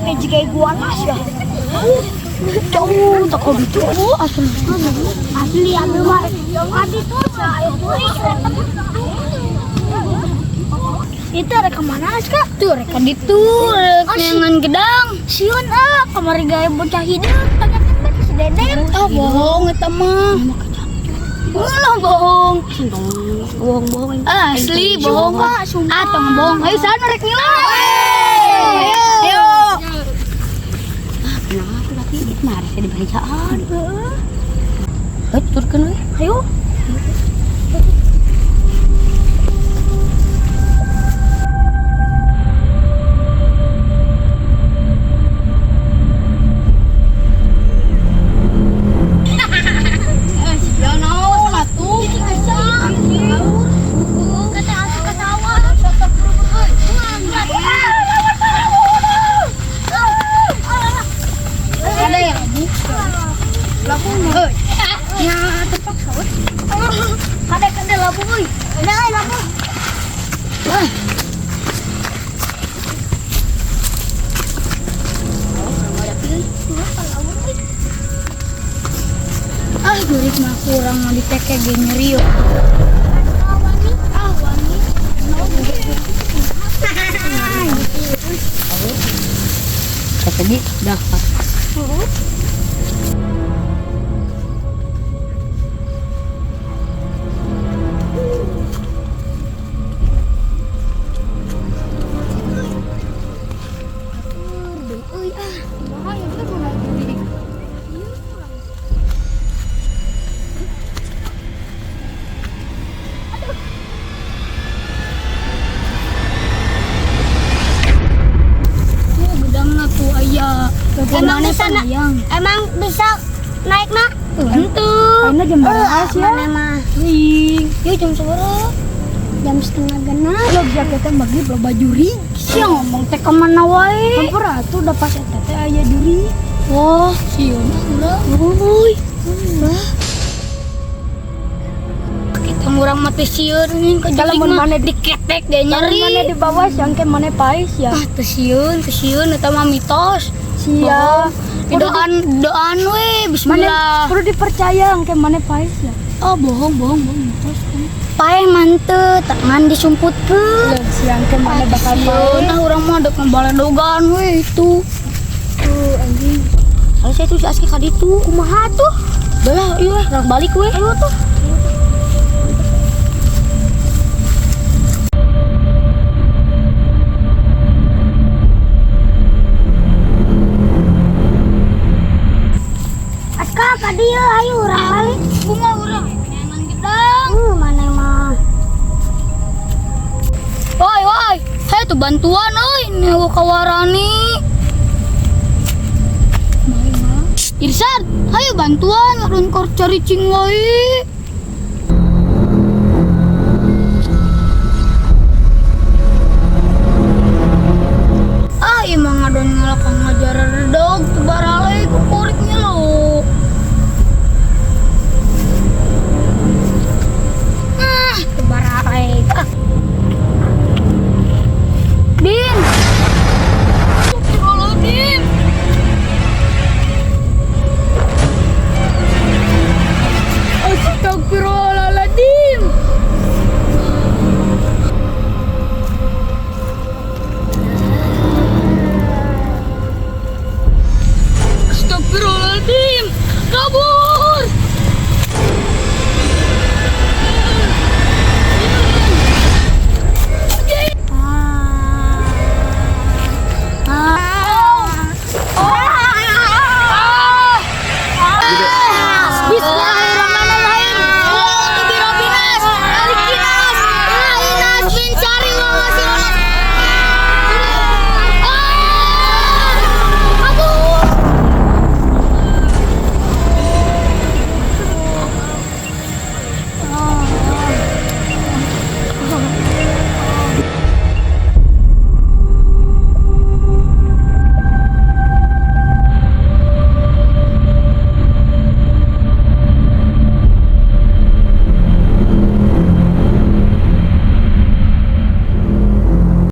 Kayak jika iguana ya. Jauh tak kau gitu. Asli. Asli ambil mah. Adi tuh itu ada kemana Aska? Tuh reka ditu, rek gedang. Siun ah, kamari gaya bocah hidup. Tanyakan ke si Dedem. Oh bohong eta mah. Ulah bohong. Bohong-bohong. Asli bohong. Sumpah, Ah, tong bohong. Ayo sana rek ngilang. Ayo. Ayo. Ah, kenapa tapi itu mah harusnya dibacaan. Ayo tuturkeun we. Ayo. Ya naon atuh. Kata aku ketawa. Ada yang labu. Labu. Ya terpaksa weh. Kade kade labu euy. Ada euy labu. Ah, jurik mah kurang mau diteke ge nyeri yo. Ah wani. Kata gi dah. Euy ah. Tuh gedangna tuh aya. Emang bisa Emang bisa naik nak? Henteu. Ayeuna jam berapa sih ya? Mana mah? Wih, Yuk jam seberapa? Jam 5.30. Lo jaketnya maghrib loba jurig. Sia ngomong teh ka mana wae. Hampura atuh udah pas eta teh aya jurig. Wah, sieun ah urang. Uy. Wah. Kita urang mah teh sieun anjing ka Kalau jurig mun mah mana diketek dia Kalau nyeri. mana di bawah siang ke mana pais ya. Ah, teu sieun, teu sieun eta mah mitos. Sia. Doan doan we, Mana bismillah. perlu dipercaya angke mana pais ya. Oh, bohong, bohong, bohong mitos kan. Paeh mante, tangan disumputkeun. Siang ke mana bakal paeh. Nah, urang mah dek ngabaledogan we itu. Tuh anjing. Harusnya itu si Aski ka ditu. Kumaha tuh? Belah, iya, urang balik we. Ayo tuh. Aska ka dieu ayo urang balik. Bunga urang neangan gedang. Mana mah. Woi, woi, saya tuh bantuan euy, nyewa kawarani. Irsan, ayo bantuan ngarun kor cari cing wae.